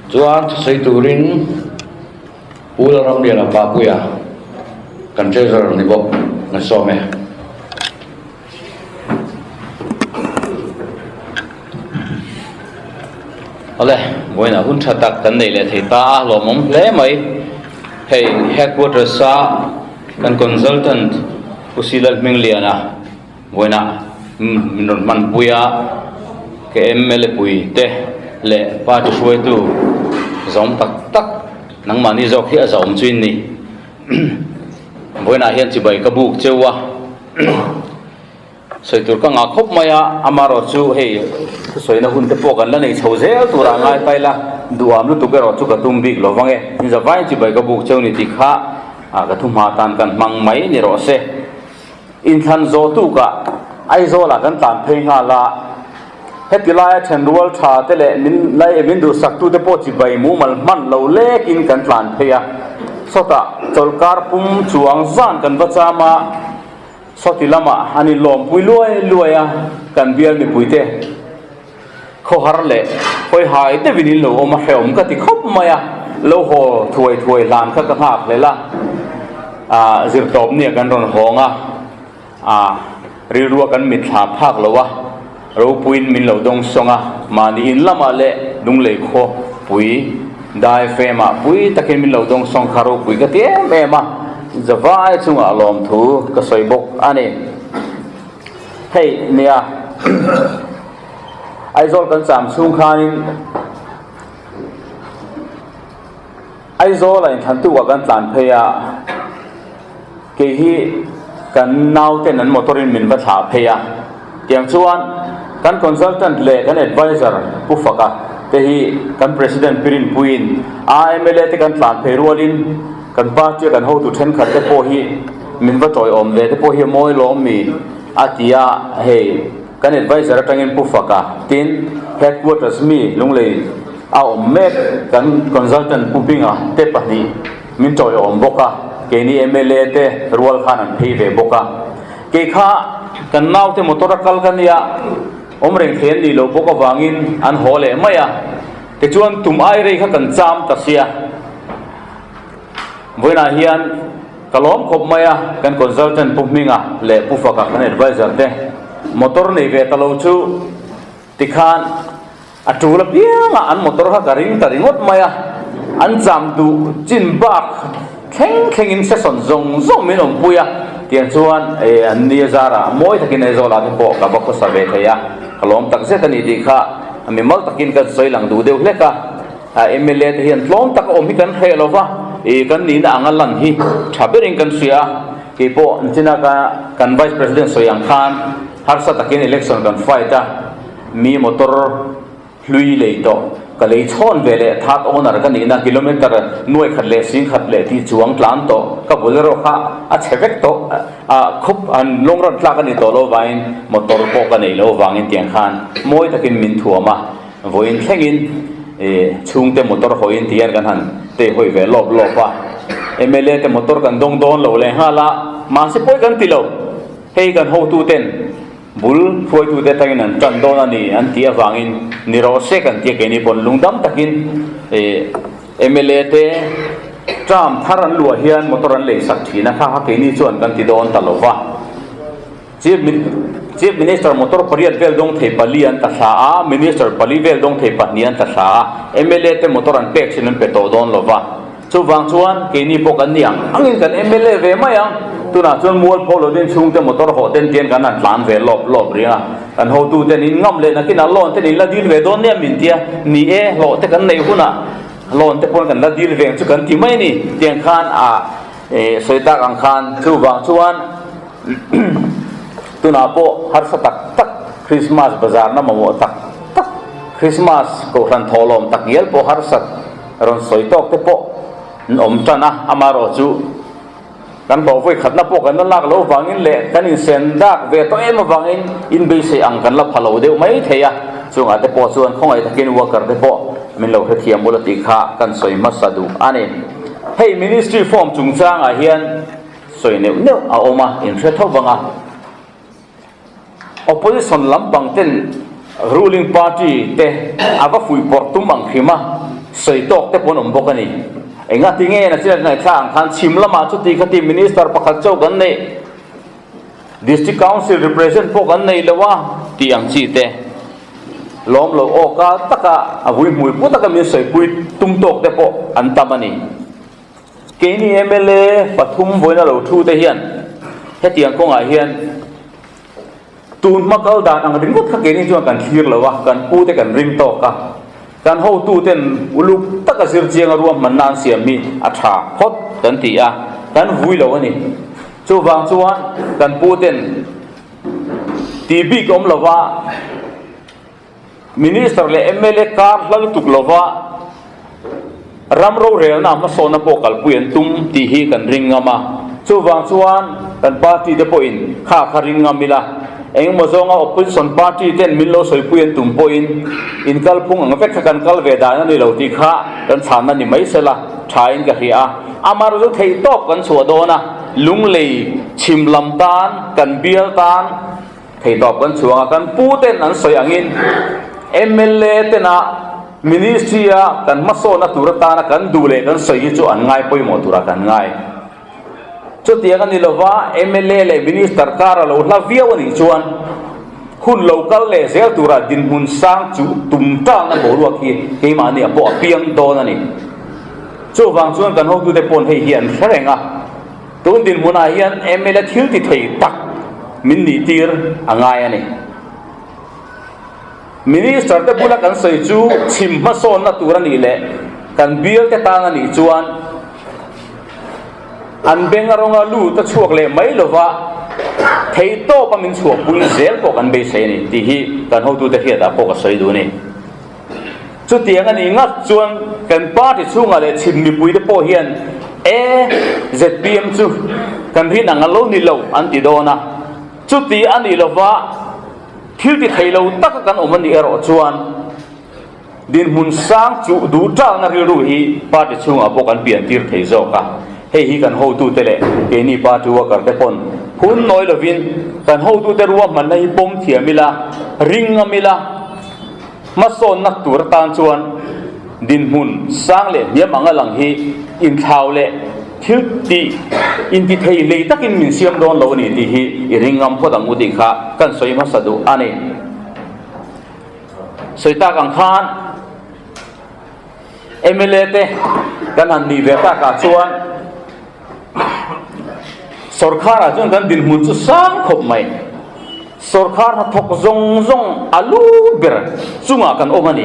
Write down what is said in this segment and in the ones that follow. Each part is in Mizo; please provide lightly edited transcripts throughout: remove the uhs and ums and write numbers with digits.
Chuan thusawi turin Pu Lalramliana Papuia kan Treasurer ni bawk kan sawm e. Awle, vawiinah hun tha tak kan nei leh thei ta a, lawmawm hle mai. Hei headquarters a kan consultant Pu Silal Hmingliana vawiinah min rawn hmanpui a, ka mla pui te leh party hruaitu zawm tak tak nangmahni zawk hi a zahawm chu in ni. Vawiinah hian chibai ka buk cheu a. Sawi tur ka ngah khawp mai a, amarawh chu hei thusawina hun te pawh kan la nei chho zel tur ah ngai pai la, duham lutuk erawh chu ka tum bik lo vang e, in zavaiin chibai ka buk cheu ni tih kha ka thu hma tan kan hmang mai ni rawh se. Inthlan zawh tukah Aizawl ah kan tlan phei nghal a, heti laia thenrual tha te leh min lai min duhsak tu te pawh chibai mumal hman lo lek in kan tlan phei a, sawtah chawlhkar pum chuang zan kan va cham a, Sawti lamah an inlawmpui luai luai a, kan bial mipuite khawhar leh hawihai deuhin in lo awm a hrehawm ka ti khawp mai a, lo haw thuai thuai hlan kha ka nghak hlel a, ah zirtawp nia kan rawn hawng a, ah rilrua kan mitthla phak lo a, ropuiin min lo dawng sawng a, mahni in lamah leh lunglei khawpui dai femah pui takin min lo dawng sawng kha ropui ka ti em em a, zavai chungah lawmthu ka sawi bawk a ni. Hei nia Aizawl kan cham chhung khanin Aizawl a inthlan tukah kan tlan phei a, kei hi kan nauten an motor in min va thlah phei a, tiang chuan kan consultant leh kan adviser Pu Faka te hi kan President Pi Rinpuiin a mla te kan tlan phei rualin kan party a kan hotu thenkhat te pawh hi min va tawiawm ve te pawh hi a mawi lawm mi a ti a, hei kan adviser atangin Pu Faka tin headquarters mi Lunglei A awm mek, kan consultant Pu Hminga te pahnih min tawiawm bawk a, keini mla te rual khan an phei ve bawk a. Kei kha kan naute motor a kal ka nia, awm reng thei an nih loh bawk avangin an haw leh mai a, tichuan tum ai rei kha kan cham ta sia. Vawiinah hian ka lawm khawp mai a, kan consultant Pu Hminga leh Pu Faka kan adviser te motor nei ve ta lo chu tikhan, A tul apiangah an motor kha ka ring ta ringawt mai a, an cham duh chin bak thleng thlengin session zawng zawng min awmpui a, tiang chuan e an ni a zarah mawi takin Aizawl ah te pawh ka va khawsa ve thei a, ka lawm tak zet a ni tih kha mimal takin kan sawi lang duh deuh hlek a, mla te hian tlawm taka awm hi kan hreh lo va, e kan nihna anga lan hi tha berin kan hria a, keipawh nichina ka kan vice president sawi ang khan harsa takin election kan fight a. Mi motor hlui lei tawh ka lei chhawn ve leh third owner ka nihna kilometer nuai khat leh sing khat leh tih chuang tlan tawh ka bul erawh kha a chhe vek tawh a khup an long run tlak a ni tawh lo vangin motor pawh ka neih loh vangin tiang khan mawi takin min thuam a vawiin thlengin ih chhungte motor hawiin ti hian kan han tei hawi ve lawp lawp a mla te motor kan dawng dawn lo leh nghal a mahse pawi kan ti lo hei kan hotuten Bul hruaitute atangin an tan dawn a ni an tih avangin ni rawh se kan tia keini pawn lungdam takin mla te tram thar an luah hian motor an lei sak thin a kha kha keini chuan kan ti dawn ta lo va. Chief Minister motor pariat vel dawng thei pali an ta thla a, Minister pali vel dawng thei pahnih an ta thla a, mla te motor an pek thin an pe tawh dawn lo va. Chuvang chuan keini pawh kan ni ang angin kan mla ve mai ang. Tunah chuan mualpho lovin chhungte motor hawh ten tian kan han tlan ve lawp lawp ring a. Kan hotuten in ngam leh nakinah loan ten in la dil ve dawn nia min tia. Ni e, hlawh te kan neih hunah loan te pawn kan la dil ve ang chu kan ti mai a ni. Tiang khan a sawi tak ang khan chuvang chuan tunah pawh harsa tak tak Christmas bazar na mamawh tak tak Christmas kohhran thawhlawm tak ngial pawh harsat Rawn sawi tawk te pawh an awm tan a, amaherawh chu kan hlawh vawi khatna pawh kan la lak loh vangin leh kan insen dak ve tawh em avangin inbeisei ang kan la pha lo deuh mai thei a, chungah te pawh chuan khawngaih takin worker te pawh min lo hrethiam ula tih kha kan sawi hmasa duh a ni. Hei ministry form chungchangah hian sawi neuh neuh a awm a, inhre tho vang a. Opposition lampang ten ruling party te a va fuihpawrh tum ang hrim a, Sawi tawk te pawh an awm bawk a ni. Engati nge na chin ngaihthlak ang khan chhim lamah chuti khati Minister pakhat chauh kan neih, District Council represent pawh kan nei lo a tih ang chi te lawm lo awka taka a vui hmui pu taka min sawipui tum tawk te pawh an tam a ni. Keini mla pathum vawiina lo thu te hian hetiang kawngah hian Tun hma kal dan ang ringawt kha keini chuan kan thlir lo a, kan pu te kan ring tawk a, kan hotu ten uluk taka zir chianga ruahmanna an siam hi a tha phawt kan ti a, kan vui lo a ni. Chuvang chuan kan pu ten ti bik awm lova Minister leh mla kar hla lutuk lova ram rorelna hmasawnna pawh kalpui an tum tih hi kan ring ngam a. Chuvang chuan kan party te pawhin kha kha ring ngam ila, engemaw zawnga opposition party ten min lo sawipui an tum pawhin in kalphung ang vek kha kan kal ve dan a ni lo tih kha kan chhanna ni mai sela thain ka hria a. Amaherawhchu theihtawp kan chhuah dawn a, lunglei chhim lam tan, kan bial tan, Theihtawp kan chhuang a, kan pu ten an sawi angin mla tena ministry a kan hmasawnna tur atana kan duh leh kan sawi hi chu an ngai pawimawh turah kan ngai. Chutiang a ni lova mla leh minister kar a lo hla viau a nih chuan hun lo kal leh zel turah dinhmun sang chu tum talna boruak hi keimahni a pawh a piang dawn a ni. Chuvang chuan kan hotute pawn hei hi an hre reng a. Tun dinhmunah hian mla thil ti thei tak min nih tir a ngai a ni. Minister te bula kan sawi chu chhim hmasawnna tur a nih leh kan bial te tan a nih chuan an beng a rawnga lut a chhuak leh mai lova theihtawp a min chhuahpui zel pawh kan beisei a ni tih hi kan hotute hriatah pawh ka sawi duh a ni. Chutiang a nih ngat chuan kan party chhungah leh chhim mipuite pawh hian e zpm chu kan rin ang a lo ni lo an ti dawn a. Chuti a nih lova thil ti thei lo taka kan awm a nih erawh chuan dinhmun sang chuh duh talna rilru hi party chhungah pawh kan pian tir thei zawk a. Hei hi kan hotute leh keini party worker te pawn hun nawi lovin kan hotute ruahmanna hi pawm thiam ila, ring ngam ila, Hmasawnna tur atan chuan dinhmun sang leh hniam anga lang hi inthlau leh thil tih intithei lei takin min siam dawn lo a ni tih hi i ring ngam phawt ang u tih kha kan sawi hmasa duh a ni. Sawi tak ang khan mla te kan han nih ve takah chuan Sawrkharah chuan kan dinhmun chu sang khawp mai. Sawrkhar hnathawk zawng zawng a lu ber chungah kan awm a ni.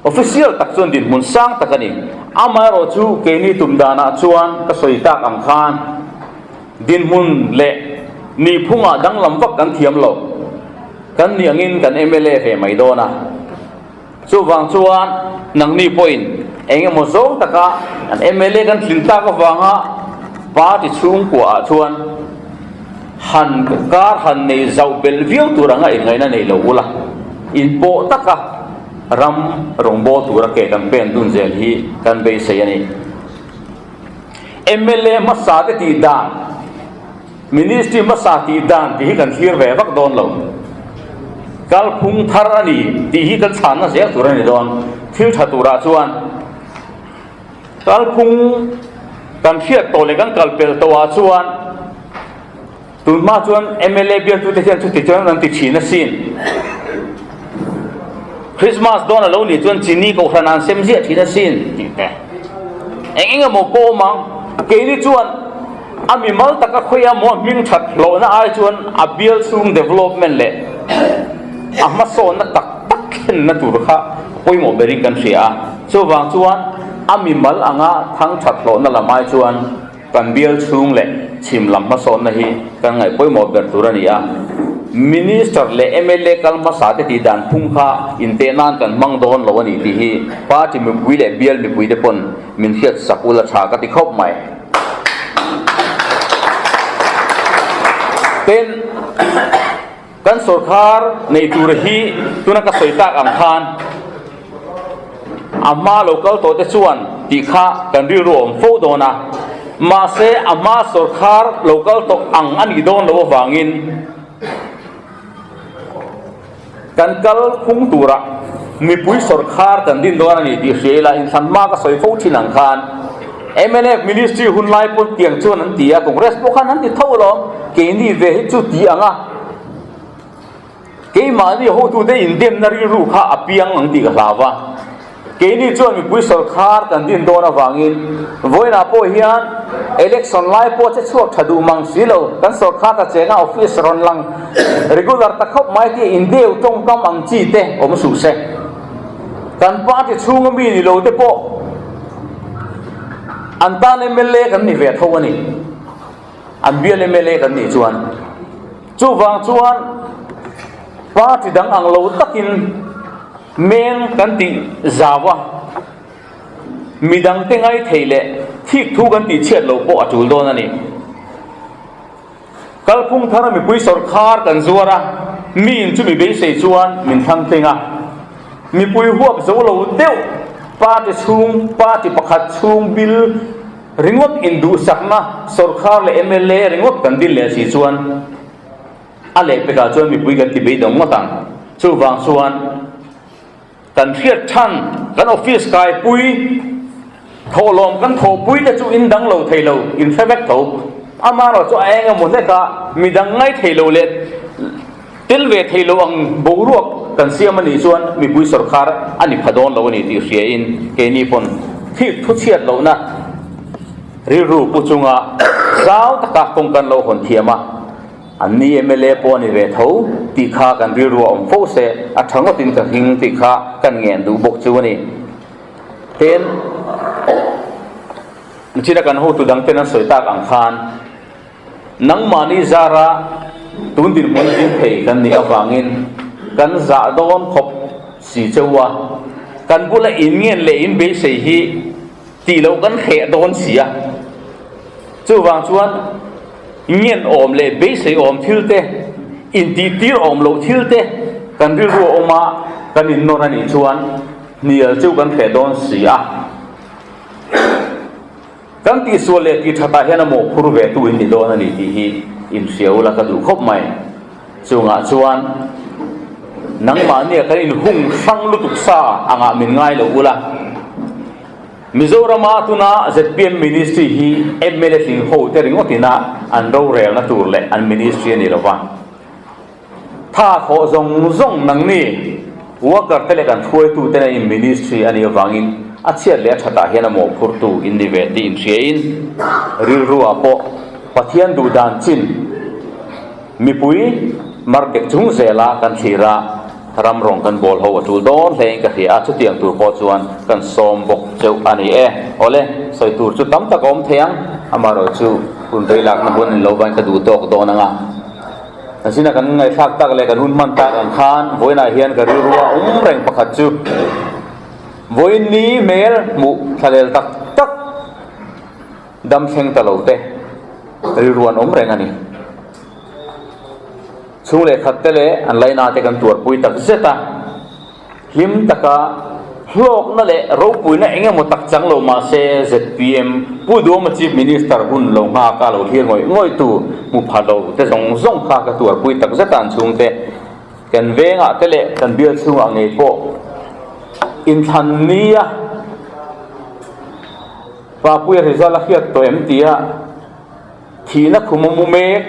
Official tak chuan dinhmun sang tak a ni. Amaherawh chu keini tum danah chuan ka sawi tak ang khan dinhmun leh nihphungah danglam vak kan thiam lo. Kan nih angin kan mla ve mai dawn a. Chuvang chuan nangni pawhin eng emaw zawng taka an mla kan tlin tak avanga party chhungkuaah chuan han kar han nei zauh belh viau tur anga inngaihna nei lo ula, inpawh taka ram rawngbâwl tura ke kan pen dun zel hi kan beisei a ni. Mla hmasa te tih dan. Ministry hmasa tih dan tih hi kan thlir ve vak dawn lo. Kalphung thar a ni tih hi kan chhanna zel tur a ni dawn. Thil tha turah chuan kalphung kan hriat tawh leh kan kal pel tawhah chuan tun hma chuan mla bialtute hian chuti chuan an ti thin asin. Christmas dawn a lo nih chuan chini kohhran an sem ziah thin asin tih te. Eng eng emaw pawh awm ang. Keini chuan A mimal taka khawia maw hming that hlawhna ai chuan a bial chhung development leh a hmasawnna tak tak thlenna tur kha pawimawh berin kan hria a. Chuvang chuan a mimal anga thang that hlawhna lam ai chuan kan bial chhung leh chhim lam hmasawnna hi kan ngaih pawimawh ber tur a ni a. Minister leh mla kal hmasa te tih dan phung kha inteh nan kan hmang dawn lo a ni tih hi party mipui leh bial mipui te pawn min hriat sak ula tha ka ti khawp mai. Tin, kan sorkar nei tur hi tuna ka sawi tak ang khan a hma lo kal tawh te chuan tih kha kan rilru a awm fo dawn a, mahse a hma sorkar lo kal tawh ang a nih dawn loh avangin kan kal phung turah. mipui sawrkhar kan din dawn a ni tih hria ila, inthlan hma ka sawi fo thin ang khan mnf ministry hun lai pawn tiang chuan an ti a, Congress pawh khan an ti tho alawm, keini ve hi chu ti ang a, keimahni hotute indemna rilru kha a piang ang tih ka hlau va. Keini chuan mipui sawrkhar kan din dawn avangin vawiinah pawh hian election lai pawh che chhuak tha duh mang si lo, kan sawrkhar ta chenga office rawn lang regular ta khawp mai tih indeu tawngkam ang chi te awm suh se. Kan party chhunga mi ni lo te pawh an tan mla kan ni ve tho a ni. An bial mla kan nih chuan. Chuvang chuan party dang ang lo takin Meng kan tih zau a, midangte ngai thei leh thik thu kan tih chhiat loh pawh a tul dawn a ni. Kalphung thara mipui sawrkhar kan zuar a, miin chumi beisei chuan min thlang tling a. Mipui huap zo lo deuh party chhung, party pakhat chhung bil ringawt induhsakna sawrkhar leh mla ringawt kan din leh si chuan, A lehpekah chuan mipui kan ti beidawng ngawt ang. Chuvang chuan kan hriat than, kan office kaipui, thawhlawm kan thawhpui te chu in dang lo thei lo, in hre vek tho. Amaherawh chu a eng emaw hlekah midang ngai thei lo leh tel ve thei lo ang boruak kan siam a nih chuan mipui sawrkar a ni pha dawn lo a ni tih hriain keini pawn thik thuchhiat lohna rilru pu chunga zau taka kawng kan lo hawn thiam a. An ni mla pawh a ni ve tho tih kha kan rilru a awm fo se, a tha ngawtin ka hing tih kha kan ngen duh bawk chu a ni. Tin, nichina kan hotu dangten an sawi tak ang khan nangmahni zara tun dinhmun a ding thei kan nih avangin kan zah dawn khawp si cheu a, kan bula inngen leh inbeisei hi tih loh kan hreh dawn si a. Chuvang chuan ngen awm leh beisei awm thil te, intihtir awm loh thil te kan rilru a awm a, kan innawn a nih chuan hnial chu kan hreh dawn si a. Kan tihsual leh tihthatah hian a mawhphur ve tu in ni dawn a ni tih hi inhria ula ka duh khawp mai. Chungah chuan nangmahnia kan inhung hrang lutuk sa angah min ngai lo ula. Mizorama tuna zpm Ministry hi mla tling ho te ringawt ina an rorelna tur leh an ministry a ni lo va. Tha thawh zawng zawng nangni worker te leh kan hruaitu te in ministry a nih avangin a chhiat leh a thatah hian a mawhphurtu in ni ve tih inhriain rilruah pawh Pathian duhdan chin Mipui market chung zela kan thlir a, ram rawng kan bawl ho a tul dawn hlein ka hria a, chutiang tur pawh chuan kan sawm bawk cheuh a ni e. Awle, sawi tur chu tam tak a awm thei ang, amaherawh chu hun rei lakna hun a ni lo vain ka duh tawk dawn ang a. Zina kan ngaihthlak tak leh kan hun hman tak ang khan vawiinah hian ka rilru a awm reng pakhat chu vawiin ni hmel hmuh thlalel tak tak, Dam thleng ta lo te rilru an awm reng a ni. Chhung leh khat te leh an laina te kan tuarpui tak zet a, hlim taka hlawkna leh ropuina eng emaw tak chang lo mah se zpm Pu Duhawma Chief Minister hun lo nghaka lo thlir ngawih ngawih tu hmu pha lo te zawng zawng kha ka tuarpui tak zet a an chhungte kan vengah te leh kan bial chhungah ngei pawh inthlan nia Papuia result a hriat tawh em tia thihna khum a mu mek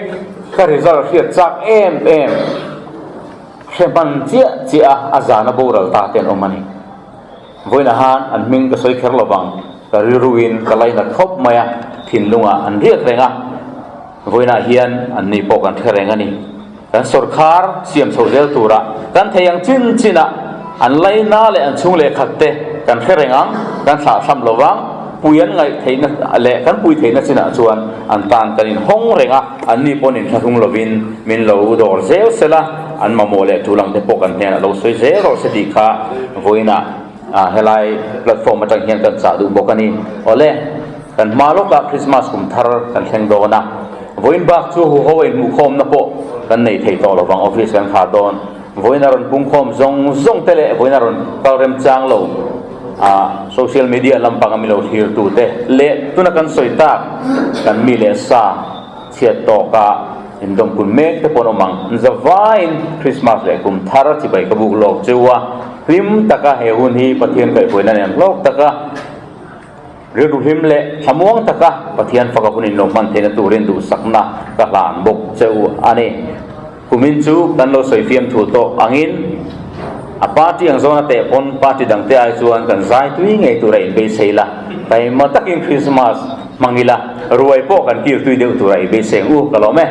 ka result hriat chak em em hre hman chiah chiah a a zana boral ta te an awm a ni. Vawiinah han an hming ka sawi kher lo vang, ka rilruin ka lainat khawp mai a, thinlungah an riak reng a, vawiinah hian an ni pawh kan hre reng a ni. Kan sawrkhar siam chho zel tura kan thei ang chin chinah an laina leh an chhung leh khat te kan hre reng ang, kan thlah hram lo vang, pui an ngaih theihna leh kan pui theihna chinah chuan an tan kan inhawng reng a, anni paw'n inthlahrung lovin min lo dawr zel sela, an mamawh leh tul ang te pawh kan hnenah lo sawi zel rawh se tih kha vawiinah helai platform atang hian kan chah duh bawk a ni. Awle, kan hma lawkah Krismas kum thar kan thleng dawn a, vawiin bak chu huho a inhmuhkhawmna pawh kan nei thei tawh lovang, office kan khar dawn. Vawiin a rawn pungkhawm zawng zawng te leh vawiin a rawn kal remchang lo social media lampanga mi lo thlirtu te leh tuna kan sawi tak kan mi leh sa chhiat tawka. Indawmkun mek te pawh an awm ang. Zavaiin Krismas leh kum thar chibai ka buk lawk cheu a, hlim taka he hun hi Pathian kaihpuaina nen hlawk taka rilru hlim leh thlamuang taka Pathian faka hun inlo hman theihna turin duhsakna ka hlan bawk cheu a ni. Kumin chu kan lo sawi fiam thu tawh angin a party ang zawna teh pawn party dangte ai chuan kan zai tui ngei tura inbeisei la, taima takin Krismas hmang ila, ruai pawh kan kir tui deuh tura i beisei ang u, ka lawm e.